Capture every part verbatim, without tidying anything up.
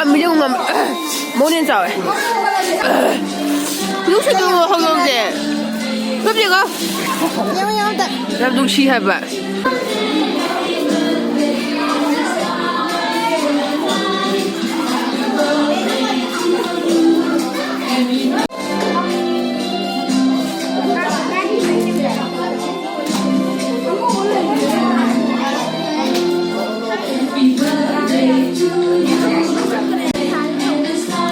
ꯃꯤꯅꯨ ꯉꯝ-, ꯃꯉꯣꯟꯗ ꯍꯦꯟꯅ ꯆꯥꯎꯋꯦ꯫ ꯅꯨꯡꯁꯤꯠꯇꯨ ꯍꯧꯗꯣꯡꯁꯦ꯫ ꯆꯨꯞꯁꯤꯀꯣ꯫ ꯌꯥꯝ ꯅꯨꯡꯁꯤ ꯍꯥꯏꯕ꯫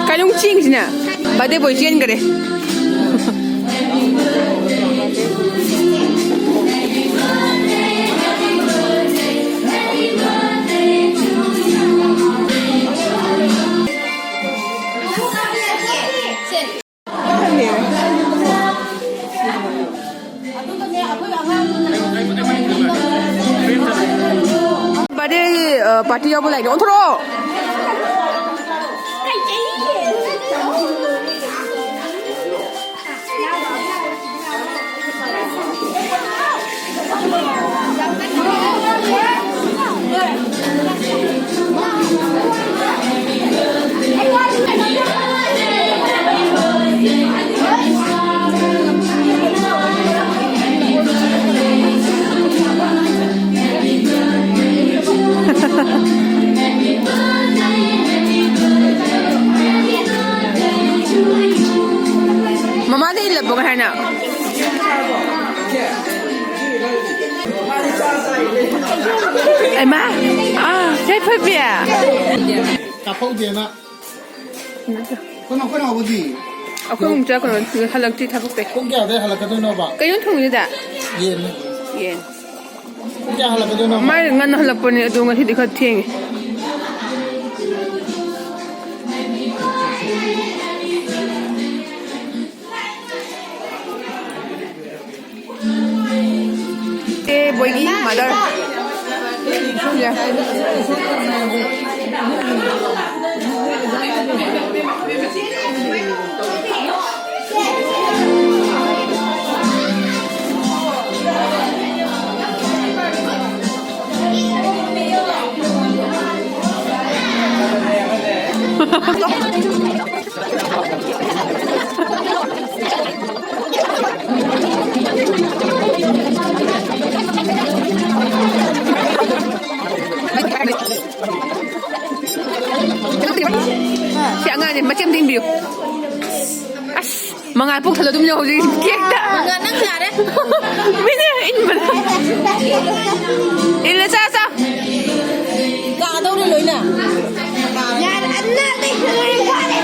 ꯀꯩꯅꯣ ꯆꯦꯡꯁꯤꯅ? Birthday boy ꯆꯦꯟꯈꯔꯦ꯫ Birthday, ꯑ, party ꯌꯥꯎꯕ ꯂꯥꯛꯏꯅꯦ꯫ ꯑꯣꯟꯊꯣꯔꯛꯑꯣ꯫ ꯃꯃꯥꯗ ꯏꯜꯂꯕꯣ ꯉꯁꯥꯏꯅ? ꯑꯩꯃꯥ! ꯑꯥ, ꯌꯥꯏꯐꯕꯤ! ꯀꯥꯞꯍꯧꯗꯦꯅ꯫ ꯑꯩꯈꯣꯏꯅ, ꯑꯩꯈꯣꯏꯅ ꯍꯧꯕꯗꯤ? ꯑꯩꯈꯣꯏ ꯑꯃꯨꯛ ꯆꯠꯈ꯭ꯔꯣ, ꯍꯜꯂꯛꯇ꯭ꯔꯤ ꯊꯕꯛꯇꯩ꯫ ꯄꯨꯡ ꯀꯌꯥꯗꯩ ꯍꯜꯂꯛꯀꯗꯣꯏꯅꯣꯕ? ꯀꯩꯅꯣ ꯊꯣꯡꯉꯤꯗꯨꯗ? ꯌꯦꯟꯅꯦ꯫ ꯌꯦꯟ꯫ ꯄꯨꯡ ꯀꯌꯥ ꯍꯜꯂꯛꯀꯗꯣꯏꯅꯣꯕ? ꯃꯥꯏ ꯉꯟꯅ ꯍꯜꯂꯛꯄꯅꯦ, ꯑꯗꯣ ꯉꯁꯤꯗꯤ ꯈꯔ ꯊꯦꯡꯉꯦ꯫ ꯑꯦ, ꯕꯣꯏꯒꯤ mother꯫ ꯁꯤ ꯑꯉꯥꯡꯁꯦ ꯃꯆꯦꯝ ꯊꯤꯡꯕꯤꯌꯨ꯫ ꯑꯁ, ꯃꯉꯥꯜ ꯄꯣꯛꯊꯜꯂꯣ ꯑꯗꯨꯝ ꯂꯩꯌꯣ ꯍꯧꯖꯤꯛ ꯀꯦꯛꯇ꯫ ꯃꯉꯥꯜ, ꯅꯪ ꯌꯥꯔꯦ꯫ ꯃꯤꯅ ꯏꯟꯕꯗ꯫ ꯏꯜꯂ ꯆꯥ, ꯆꯥ꯫ ꯀꯥꯗꯧꯔꯦ ꯂꯣꯏꯅ꯫ ꯌꯥꯔꯦ, ꯑꯗꯨꯅ ꯑꯇꯩ ꯂꯣꯏꯔꯦ, ꯌꯥꯔꯦ꯫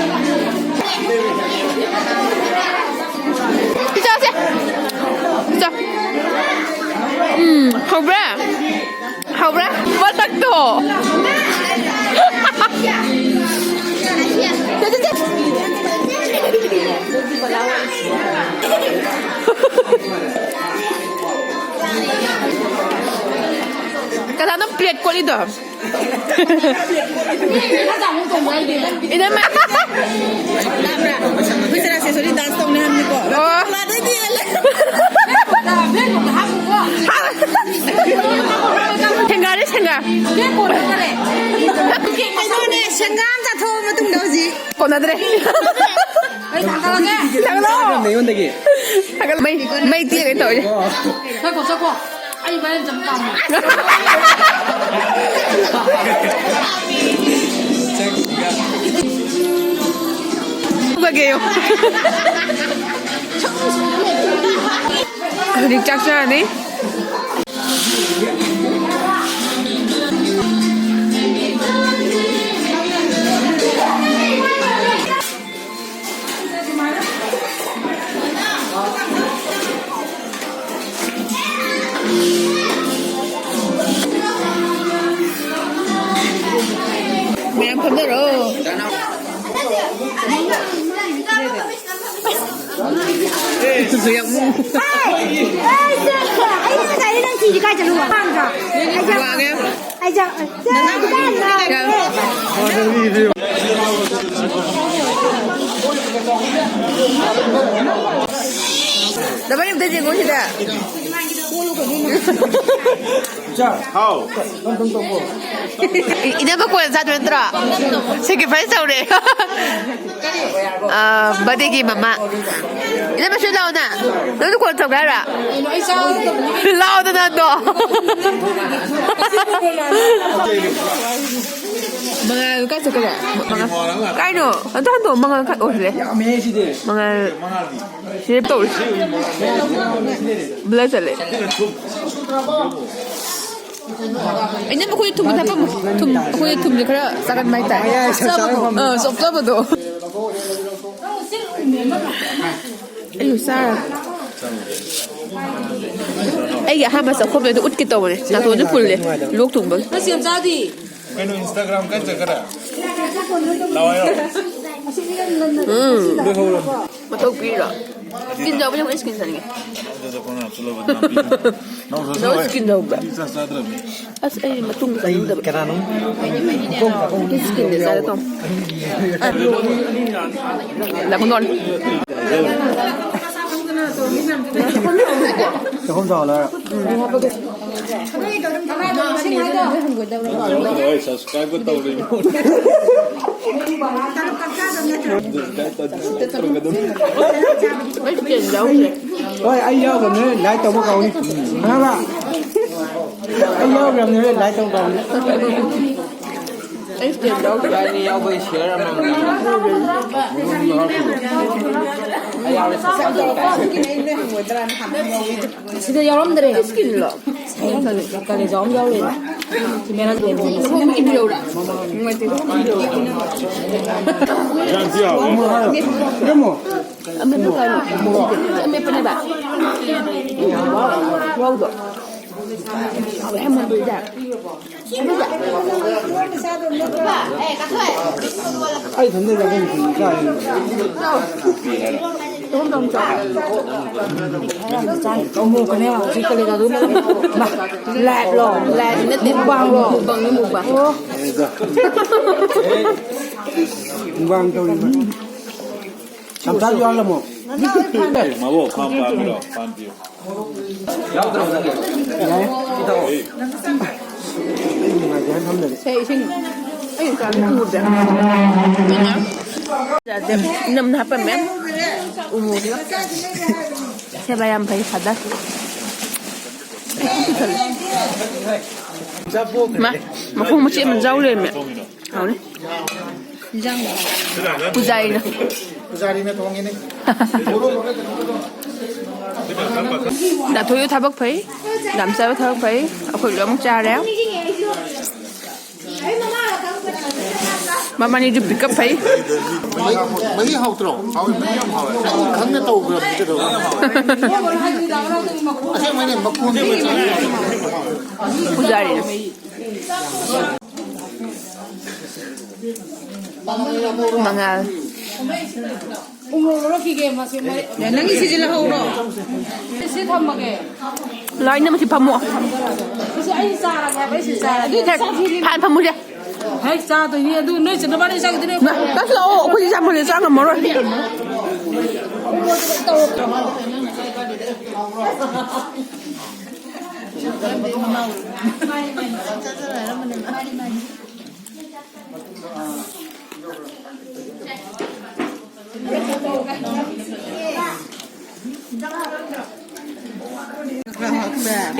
ꯁꯤ ꯆꯥꯁꯦ꯫ ꯆꯥ꯫ ꯎꯝ, ꯍꯧꯕ꯭ꯔꯥ? ꯍꯧꯕ꯭ꯔꯥ? ꯃꯊꯛꯇꯣ꯫ ꯀꯅꯥꯅꯣ ꯄ꯭ꯂꯦꯠ ꯀꯣꯠꯂꯤꯗꯣ? ꯏꯅꯝꯃ꯫ ꯇꯥꯕ꯭ꯔꯥ? ꯑꯩꯈꯣꯏ ꯆꯦꯔꯥ ꯁꯦꯁꯣꯔꯤ ꯗꯥꯟꯁ ꯇꯧꯅꯤ ꯍꯥꯏꯕꯅꯤꯀꯣ꯫ ꯑꯣ꯫ ꯂꯥꯗꯩꯗꯤ ꯍꯦꯜꯂꯦ꯫ ꯁꯦꯡꯒꯥꯔꯦ, ꯁꯦꯡꯒꯥ꯫ ꯀꯩꯅꯣꯅꯦ, ꯁꯦꯡꯒꯥ ꯑꯃ ꯆꯥꯊꯣꯛꯑ ꯃꯇꯨꯡꯗ ꯍꯧꯖꯤꯛ꯫ ꯀꯣꯟꯅꯗ꯭ꯔꯦ꯫ ꯑꯩ ꯊꯥꯡꯒꯠꯂꯒꯦ꯫ ꯊꯥꯡꯒꯠꯂꯣ꯫ ꯑꯩꯉꯣꯟꯗꯒꯤ꯫ ꯊꯥꯡꯒꯠ-, ꯃꯩ, ꯃꯩ ꯇꯦꯛꯑꯦ ꯇꯧꯔꯤ꯫ ꯉꯥꯏꯈꯣ, ꯆꯠꯈꯣ꯫ ꯑꯩ ꯚꯥꯏꯔꯦꯜ ꯆꯠꯄ ꯄꯥꯝꯃꯦ꯫ ꯐꯨꯒꯒꯦꯌꯣ꯫ ꯍꯧꯖꯤꯛ ꯆꯥꯛ ꯆꯥꯔꯅꯤ꯫ ꯃꯌꯥꯝ ꯐꯝꯗꯔꯣ꯫ ꯑꯩ ꯉꯁꯥꯏ ꯅꯪ ꯊꯤꯔꯤ ꯀꯥꯏ ꯆꯠꯂꯨꯕ? ꯈꯪꯗ꯭ꯔꯣ? ꯑꯩꯁꯦ ꯋꯥꯡꯉꯦ꯫ ꯑꯩꯁꯦ ꯅꯕꯥꯅꯤ ꯑꯝꯇ ꯌꯦꯡꯉꯣ ꯁꯤꯗ꯫ ꯍꯥꯎ꯫ ꯏꯅꯝꯃ ꯀꯣꯟꯅ ꯆꯥꯗꯣꯏ ꯅꯠꯇ꯭ꯔꯣ? Sacrifice ꯇꯧꯔꯦ꯫ ꯑꯥ, birthdayꯒꯤ ꯃꯃꯥ꯫ ꯏꯅꯝꯃ ꯁꯤ ꯂꯥꯛꯑꯣꯅ꯫ ꯅꯪꯁꯨ ꯀꯣꯟꯅ ꯆꯧꯒꯦ ꯍꯥꯏꯔꯣ? ꯂꯥꯛꯑꯣꯗꯅ ꯑꯗꯣ꯫ ꯃꯉꯥꯜ ꯀꯥꯏ ꯆꯠꯈ꯭ꯔꯦ? ꯃꯉꯥꯜ꯫ ꯀꯥꯏꯅꯣ? ꯑꯗꯣ ꯍꯟꯗꯣꯛꯑꯣ, ꯃꯉꯥꯜ ꯀꯥꯏ ꯑꯣꯏꯈ꯭ꯔꯦ? ꯃꯉꯥꯜ꯫ ꯁꯤ ꯇꯧꯔꯤ꯫ Blur ꯆꯠꯂꯦ꯫ ꯑꯩꯅ ꯃꯈꯣꯏ ꯊꯨꯝ ꯊꯛꯄ ꯊꯨꯝ, ꯑꯩꯈꯣꯏ ꯊꯨꯝꯁꯦ ꯈꯔ ꯆꯥꯒꯟꯕ ꯍꯥꯏꯇꯥꯔꯦ꯫ ꯆꯥꯕꯗꯣ꯫ ꯑꯥ, ꯆꯞ ꯆꯥꯕꯗꯣ꯫ ꯑꯩꯁꯨ ꯆꯥꯔꯦ꯫ ꯑꯩꯒꯤ ꯑꯍꯥꯟꯕ ꯆꯥꯛꯈꯨꯝꯗ ꯑꯗꯨ ꯎꯠꯀꯦ ꯇꯧꯕꯅꯦ꯫ ꯅꯥꯇꯣꯟꯁꯨ ꯐꯨꯜꯂꯦ꯫ ꯂꯣꯛ ꯊꯨꯡꯕꯒꯤ꯫ ꯀꯩꯅꯣ Instagram ꯀꯥꯏ ꯆꯠꯈ꯭ꯔꯦ? ꯂꯥꯛꯑꯣ ꯍꯥꯏꯔꯣ? ꯎꯝ꯫ ꯂꯣꯏꯍꯧꯔꯝꯅꯦ꯫ ꯃꯊꯧ ꯄꯤꯔꯣ? Skin ꯌꯥꯎꯕ ꯌꯥꯝ skin ꯆꯥꯅꯤꯡꯉꯦ꯫ ꯑꯗꯨꯗ ꯀꯣꯟꯅ ꯍꯥꯞꯆꯤꯜꯂꯣ, ꯅꯪ ꯄꯤꯔꯣ꯫ ꯅꯪ ꯆꯥꯁꯤꯜꯂꯣ, ꯅꯪ ꯍꯦ꯫ Skin ꯌꯥꯎꯕ꯭ꯔꯥ? ꯑꯩ ꯆꯥꯛ ꯆꯥꯗ꯭ꯔꯕꯅꯤ꯫ ꯑꯁ, ꯑꯩ ꯃꯇꯨꯡ ꯆꯥꯅꯤꯡꯗꯕ꯫ ꯀꯅꯥꯅꯣ? Skinꯗ ꯆꯥꯒꯦ ꯇꯧ꯫ ꯂꯥꯛꯀꯅꯣ꯫ ꯆꯥꯛꯈꯨꯝ ꯆꯥꯎꯍꯜꯂꯣ ꯍꯥꯏꯔꯣ? ꯍꯣꯏ, subscribe ꯇꯧꯔꯤꯅꯣ꯫ Subscribe ꯇꯧꯔꯒ ꯑꯗꯨꯝ꯫ ꯍꯣꯏ, ꯑꯩ ꯌꯥꯎꯗꯕꯅꯦ, like ꯇꯧꯕ ꯀꯥꯎꯅꯤ꯫ ꯈꯪꯉꯕ? ꯑꯩ ꯌꯥꯎꯗꯕꯅꯦ, like ꯇꯧꯕ ꯀꯥꯎꯅꯤ꯫ ꯑꯩ stand ꯌꯥꯎꯗꯕ꯫ ꯏꯕꯥꯅꯤ ꯌꯥꯎꯕꯩ share ꯑꯃꯃꯝ꯫ ꯑꯩ ꯌꯥꯎꯔꯦ, subscribe ꯇꯧꯔꯦ꯫ ꯁꯤꯗ ꯌꯥꯎꯔꯝꯗ꯭ꯔꯦ꯫ Skinꯂꯣ? ꯀꯂꯦꯖꯥ ꯑꯃ ꯌꯥꯎꯔꯦ꯫ ꯁꯤ ꯃꯦꯔꯥ ꯂꯣꯏꯔꯦ꯫ ꯅꯈꯣꯡ ꯏꯟꯕꯤꯔꯛꯎꯔꯥ? ꯅꯨꯡꯉꯥꯏꯇꯦ꯫ ꯌꯥꯝ ꯊꯤ ꯍꯥꯎꯋꯦ꯫ ꯑꯃꯦꯠꯄ ꯀꯥꯏꯅꯣ? ꯑꯃꯦꯠꯄꯅꯦꯕ꯫ ꯋꯥꯎꯗꯣ꯫ ꯍꯥꯎꯋꯦ, ꯌꯥꯝ ꯃꯨꯟꯕꯩꯗ꯫ ꯑꯩ ꯏꯊꯟꯗ ꯆꯥꯛꯈꯨꯝ ꯆꯥꯏ꯫ ꯑꯃꯨꯛꯀꯅꯦ ꯍꯧꯖꯤꯛ ꯀꯂꯦꯖꯥꯗꯨ ꯃꯦꯠꯂꯝꯃꯦ꯫ ꯃꯥ, liveꯂꯣ? Live ꯅꯠꯇꯦ, mukbangꯂꯣ? Mukbangꯅꯦ, mukbang꯫ ꯑꯣ꯫ Mukbang ꯇꯧꯔꯤꯕ꯫ ꯆꯝꯊꯥꯁꯨ ꯌꯥꯎꯍꯜꯂꯝꯃꯣ꯫ ꯃꯕꯣꯛ ꯐꯥꯝ ꯄꯥꯝꯃꯤꯔꯣ? ꯐꯥꯝ ꯄꯤꯌꯨ꯫ ꯁꯦ, ꯏꯁꯤꯡ꯫ ꯑꯩ ꯆꯥꯕ ꯎꯗꯦ꯫ ꯌꯥꯗꯦ꯫ ꯅꯝꯅ ꯍꯥꯞꯄꯝꯃꯦ꯫ ꯎ ꯃꯣꯔꯣꯛ꯫ ꯁꯦꯕꯥ ꯌꯥꯝ ꯐꯩ, ꯐꯥꯗꯔ꯫ ꯃꯥ, ꯃꯈꯣꯡ ꯃꯆꯦꯠ ꯑꯃ ꯌꯥꯎ ꯂꯩꯔꯝꯃꯦ꯫ ꯍꯥꯎꯅꯤ꯫ ꯏꯟꯖꯥꯡ ꯄꯨꯖꯥꯔꯤꯅ꯫ ꯄꯨꯖꯥꯔꯤꯅ ꯊꯣꯡꯉꯤꯅꯦ꯫ ꯗꯥꯊꯣꯏꯁꯨ ꯊꯕꯛ ꯐꯩ, ꯗꯥꯝꯆꯥꯁꯨ ꯊꯕꯛ ꯐꯩ, ꯑꯩꯈꯣꯏ ꯂꯣꯏꯃꯛ ꯆꯥꯔꯦ꯫ ꯃꯕꯥꯅꯤꯁꯨ ꯄꯤꯛꯀꯞ ꯐꯩ꯫ ꯃꯍꯤ, ꯃꯍꯤ ꯍꯥꯎꯇ꯭ꯔꯣ? ꯍꯥꯎꯋꯦ, ꯃꯍꯤ ꯌꯥꯝ ꯍꯥꯎꯋꯦ꯫ ꯑꯩ ꯈꯪꯅ ꯇꯧꯈ꯭ꯔꯕꯅꯤ ꯀꯩꯗꯧꯔꯒꯦ? ꯑꯁꯦꯡꯕꯩꯅꯦ, ꯃꯈꯣꯟꯗꯤ ꯄꯨꯖꯥꯔꯤ꯫ ꯃꯉꯥꯜ꯫ ꯎꯃꯣꯔꯣꯛ ꯂꯧꯔꯛꯈꯤꯒꯦ, ꯃꯁꯤ ꯃꯔꯤ-, ꯅꯪꯒꯤ ꯁꯤꯁꯦ ꯂꯧꯍꯧꯔꯣ꯫ ꯁꯤ ꯊꯝꯃꯒꯦ꯫ ꯂꯣꯏꯅꯃꯛꯁꯤ ꯐꯝꯃꯣ꯫ ꯁꯤ ꯑꯩ ꯆꯥꯔꯒꯦ ꯍꯥꯏꯕ, ꯑꯩ ꯁꯤ ꯆꯥꯔꯒꯦ꯫ ꯑꯗꯨꯗꯤ ꯐꯥꯟ ꯐꯝꯃꯨꯁꯦ꯫ ꯍꯦꯛ ꯆꯥꯗꯣꯏꯅꯤ, ꯑꯗꯨ ꯅꯣꯏ ꯆꯠꯅꯕ ꯅꯣꯏ ꯆꯥꯈꯤꯗꯣꯏꯅꯦ꯫ ꯅ-, ꯅꯪꯁꯨ ꯂꯥꯛꯑꯣ, ꯑꯩꯈꯣꯏꯗꯤ ꯆꯥ ꯐꯪꯗꯦ, ꯆꯥ ꯉꯝꯃꯔꯣꯏ꯫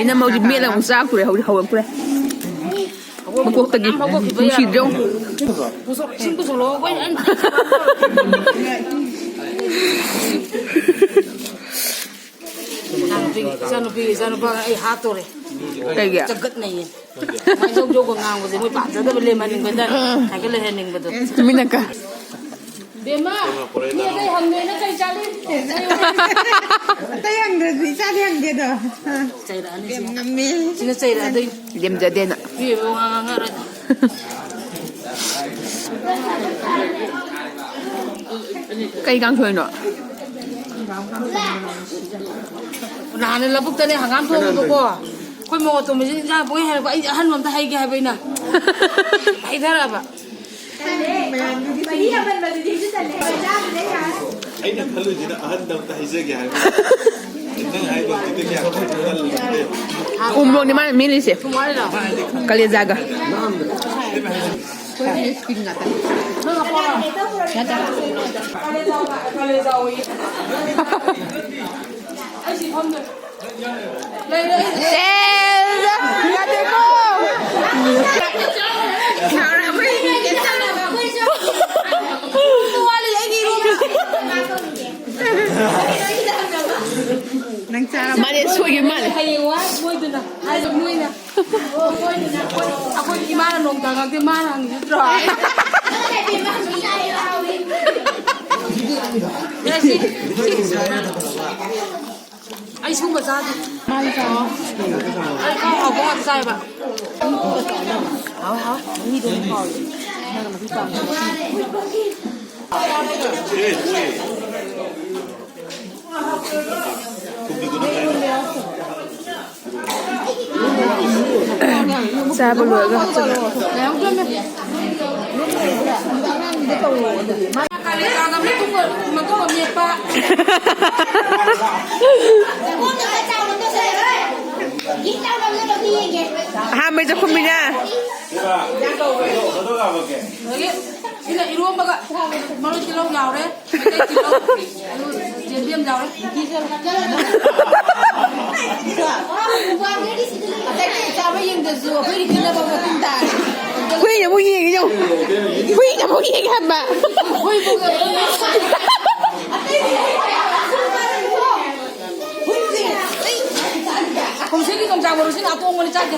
ꯏꯅꯝꯃ ꯍꯧꯖꯤꯛ ꯃꯦꯠꯂꯒ ꯑꯃꯨꯛ ꯆꯥꯛꯇꯣꯔꯦ, ꯍꯧꯖꯤꯛ ꯍꯧꯔꯛꯇꯣꯔꯦ꯫ ꯃꯀꯣꯛꯇꯒꯤ ꯅꯨꯡꯁꯤꯗ꯭ꯔꯣ? ꯄꯨꯊꯣꯔꯛꯑꯣ, ꯏꯁꯤꯡ ꯄꯨꯊꯣꯔꯛꯑꯣ, ꯑꯩꯈꯣꯏ ꯑꯩꯅ ꯏꯆꯥꯅꯨꯄꯤ, ꯏꯆꯥꯅꯨꯄꯤ, ꯏꯆꯥꯅꯨꯄꯥꯒ ꯑꯩ ꯍꯥꯠꯇꯣꯔꯦ꯫ ꯀꯩꯒꯤ? ꯆꯒꯠꯅꯩꯌꯦ꯫ ꯃꯥꯏ ꯖꯧ ꯖꯧꯒ ꯉꯥꯡꯕꯁꯦ ꯃꯣꯏ ꯄꯥꯝꯖꯗꯕ ꯂꯩꯃꯟꯕꯗ ꯍꯥꯏꯒꯠ ꯂꯩꯍꯟꯅꯤꯡꯕꯗꯣ꯫ ꯇꯨꯃꯤꯟꯅ ꯀ- ꯕꯦꯝꯃ, ꯃꯤ ꯑꯇꯩ ꯍꯪꯗꯣꯏꯅ ꯀꯩ ꯆꯥꯅꯤ? ꯑꯇꯩ ꯍꯪꯗ꯭ꯔꯁꯨ ꯏꯆꯥꯗꯤ ꯍꯪꯒꯦꯗꯣ꯫ ꯆꯩꯔꯛꯑꯅꯤ ꯁꯤ꯫ ꯌꯥꯝ ꯉꯝꯃꯦ꯫ ꯁꯤꯅ ꯆꯩꯔꯛꯑꯗꯣꯏꯅꯤ꯫ ꯂꯦꯝꯖꯗꯦꯅ꯫ ꯕꯦꯝꯃ ꯋꯥ ꯉꯥꯡꯉꯔꯣꯏ꯫ ꯀꯩ ꯀꯥꯡꯁꯣꯏꯅꯣ? ꯅꯍꯥꯟꯅ ꯂꯧꯕꯨꯛꯇꯅꯦ ꯍꯪꯒꯥꯝ ꯊꯣꯡꯉꯦꯕꯀꯣ꯫ ꯑꯩꯈꯣꯏ ꯃꯣꯠ ꯇꯣꯝꯕꯁꯤ ꯏꯟꯖꯥꯡ ꯄꯣꯛꯏ ꯍꯥꯏꯔꯛꯄ꯫ ꯑꯩ ꯑꯍꯟꯕ ꯑꯝꯇ ꯍꯩꯒꯦ ꯍꯥꯏꯕ ꯑꯩꯅ꯫ ꯍꯩꯊꯔꯛꯑꯕ꯫ ꯃꯍꯤ ꯌꯥꯝꯃꯟꯕꯗꯨꯗꯤ ꯍꯦꯛꯇ ꯇꯜꯂꯦ꯫ ꯆꯥꯕꯗ ꯌꯥꯔꯦ꯫ ꯑꯩꯅ ꯈꯜꯂꯨꯁꯤꯅ ꯑꯍꯟꯗ ꯑꯝꯇ ꯍꯥꯏꯖꯒꯦ ꯍꯥꯏꯕ꯫ ꯅꯪ ꯍꯥꯏꯕ ꯑꯝꯇ ꯀꯌꯥ ꯈꯜꯂꯨꯗꯦ꯫ ꯎꯃꯣꯔꯣꯛꯅꯤ ꯃꯥꯅ ꯃꯦꯠꯂꯤꯁꯦ꯫ ꯀꯂꯦꯖꯥꯒ꯫ ꯁꯦꯜ ꯌꯥꯗꯦꯀꯣ꯫ ꯃꯥꯅꯦ, ꯁꯣꯏꯈꯤꯕ ꯃꯥꯜꯂꯦ꯫ ꯍꯌꯦꯡꯋꯥꯏ ꯃꯣꯏꯗꯨꯅ ꯍꯥꯏꯕ ꯃꯣꯏꯅ꯫ ꯑꯩꯈꯣꯏ ꯏꯃꯥꯅ ꯅꯣꯡ ꯇꯥꯉꯛꯇꯦ, ꯃꯥꯅ ꯍꯪꯉꯤ ꯅꯠꯇ꯭ꯔꯣ? ꯑꯩ ꯁꯨꯝꯕ ꯆꯥꯗꯦ꯫ ꯃꯥꯅ ꯆꯥꯎ꯫ ꯑꯩ ꯈꯔ ꯍꯥꯎꯕ ꯉꯥꯛꯇ ꯆꯥꯏꯕ꯫ ꯍꯥꯎ, ꯍꯥꯎ꯫ ꯃꯍꯤꯗꯣ ꯑꯗꯨꯝ ꯍꯥꯎꯋꯦ꯫ ꯆꯥꯕ ꯂꯣꯏꯔꯒ ꯍꯥꯞꯆꯜꯂꯣ꯫ ꯀꯥꯂꯦꯖꯥꯒ ꯃꯇꯨꯝꯒ, ꯃꯇꯨꯝꯒ ꯃꯦꯠꯄ꯫ ꯑꯍꯥꯟꯕꯩ ꯆꯥꯛꯈꯨꯝꯅꯤꯅ꯫ ꯑꯗꯒꯤ ꯁꯤꯅ ꯏꯔꯣꯝꯕꯒ ꯃꯔꯣꯏ ꯇꯤꯜꯍꯧ ꯌꯥꯎꯔꯦ꯫ ꯃꯩꯇꯩ ꯇꯤꯜꯍꯧ, ꯑꯗꯨ ꯌꯦꯟꯗꯦꯝ ꯌꯥꯎꯔꯦ꯫ ꯑꯇꯩ ꯆꯥꯕ ꯌꯦꯡꯗ꯭ꯔꯁꯨ ꯑꯩꯈꯣꯏꯒꯤ ꯄꯤꯅꯕ ꯃꯇꯨꯡ ꯇꯥꯔꯦ꯫ ꯍꯨꯏꯅ ꯑꯃꯨꯛ ꯌꯦꯡꯉꯤ ꯌꯦꯡꯉꯨ꯫ ꯍꯨꯏꯅ ꯑꯃꯨꯛ ꯌꯦꯡꯉꯤ ꯍꯥꯏꯕ꯫ ꯍꯨꯏꯕꯨ ꯀꯨꯝꯁꯤꯒꯤ ꯌꯣꯡꯆꯥꯛ ꯃꯔꯨꯁꯤꯅ ꯑꯇꯣꯡꯕꯅꯤ ꯆꯥꯗꯦ꯫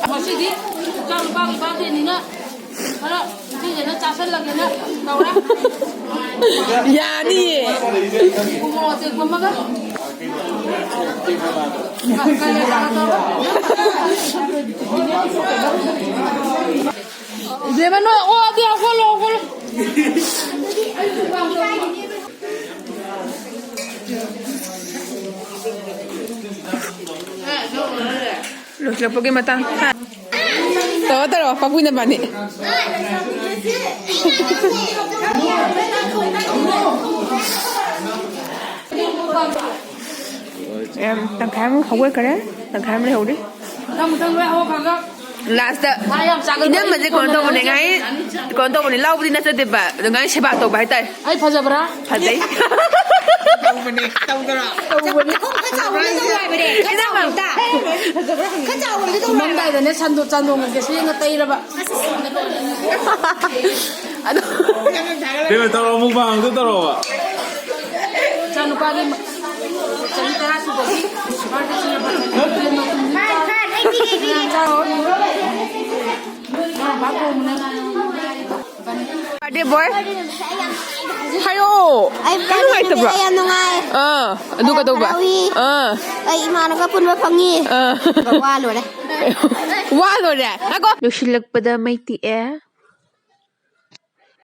ꯉꯁꯤꯗꯤ ꯏꯆꯥ ꯅꯨꯄꯥꯒꯤ ꯕꯥꯔꯗꯦꯅꯤꯅ ꯈꯔ ꯏꯆꯦꯁꯤꯅ ꯆꯥꯁꯜꯂꯒꯦꯅ ꯇꯧꯔꯦ꯫ ꯌꯥꯅꯤꯌꯦ꯫ ꯎꯃꯣꯔꯣꯛ ꯑꯇꯦꯛꯄ ꯑꯃꯒ꯫ ꯏꯕꯦꯝꯃ, ꯅꯣꯏ ꯑꯣꯛꯑꯗꯤ ꯍꯧꯒꯠꯂꯣ, ꯍꯧꯒꯠꯂꯣ꯫ ꯂꯣꯏꯁꯤꯜꯂꯛꯄꯒꯤ ꯃꯇꯥꯡ꯫ ꯇꯧꯔꯣ, ꯇꯧꯔꯣ, ꯄꯥꯕꯨꯡ ꯅꯕꯥꯅꯤ꯫ ꯌꯥꯝ, ꯇꯪꯈꯥꯏ ꯑꯃ ꯍꯧꯒꯠꯈ꯭ꯔꯦ, ꯇꯪꯈꯥꯏ ꯑꯃ ꯂꯩꯍꯧꯔꯤ꯫ ꯃꯊꯪ ꯃꯊꯪ ꯂꯣꯏ ꯍꯧꯒꯠꯈ꯭ꯔꯒ ꯂꯥꯁꯇ ꯃꯥ ꯌꯥꯝ ꯆꯥꯒꯟꯕ ꯏꯅꯝꯃꯁꯦ ꯀꯩꯅꯣ ꯇꯧꯕꯅꯦ, ꯉꯥꯏ ꯀꯩꯅꯣ ꯇꯧꯕꯅꯦ, ꯂꯥꯎꯕꯗꯤ ꯅꯠꯆꯗꯦꯕ, ꯑꯗꯣ ꯉꯥꯏ ꯁꯦꯕꯥ ꯇꯧꯕ ꯍꯥꯏꯇꯥꯔꯦ꯫ ꯑꯩ ꯐꯖꯕ꯭ꯔꯥ? ꯐꯖꯩ꯫ ꯇꯧꯕꯅꯦ, ꯇꯧꯗ꯭ꯔꯣ? ꯇꯧꯕꯅꯦ꯫ ꯈꯔ ꯆꯥꯎꯕ ꯑꯝꯇ ꯇꯧ ꯍꯥꯏꯕꯅꯦ, ꯈꯔ ꯆꯥꯎꯕ ꯑꯝꯇ꯫ ꯈꯔ ꯆꯥꯎꯕ ꯑꯝꯇ ꯇꯧ ꯍꯥꯏꯕ꯫ ꯇꯨꯝꯃꯝꯗꯥꯏꯗꯅꯦ ꯁꯟꯗꯣ-, ꯆꯟꯗꯣꯟꯒꯁꯦ ꯌꯦꯡꯉ ꯇꯩꯔꯕ꯫ ꯑꯗꯣ ꯀꯩꯅꯣ ꯇꯧꯔꯣ, mukbang ꯑꯝꯇ ꯇꯧꯔꯣꯕ꯫ ꯏꯆꯥꯅꯨꯄꯥꯒꯤ ꯆꯍꯤ ꯇꯔꯥ ꯁꯨꯕꯒꯤ birthday ꯁꯤꯅ ꯌꯥꯝ ꯆꯥꯎ꯫ ꯕꯥꯔꯗꯦ ꯕꯣꯏ, ꯍꯥꯏꯔꯛꯑꯣ꯫ ꯑꯩ ꯌꯥꯝ ꯅꯨꯡꯉꯥꯏꯇꯕ꯭ꯔꯣ? ꯑꯩ ꯌꯥꯝ ꯅꯨꯡꯉꯥꯏ꯫ ꯑꯥ, ꯑꯗꯨ ꯌꯥꯝ ꯀꯩꯗꯧꯕ? ꯍꯔꯥꯎꯏ꯫ ꯑꯥ꯫ ꯑꯩ ꯏꯃꯥꯟꯅꯕ ꯄꯨꯟꯕ ꯐꯪꯉꯤ꯫ ꯑꯥ꯫ ꯋꯥ ꯂꯣꯏꯔꯦ꯫ ꯋꯥ ꯂꯣꯏꯔꯦ꯫ ꯉꯥꯏꯈꯣ꯫ ꯂꯣꯏꯁꯤꯜꯂꯛꯄꯗ ꯃꯩ ꯇꯤꯛꯑꯦ꯫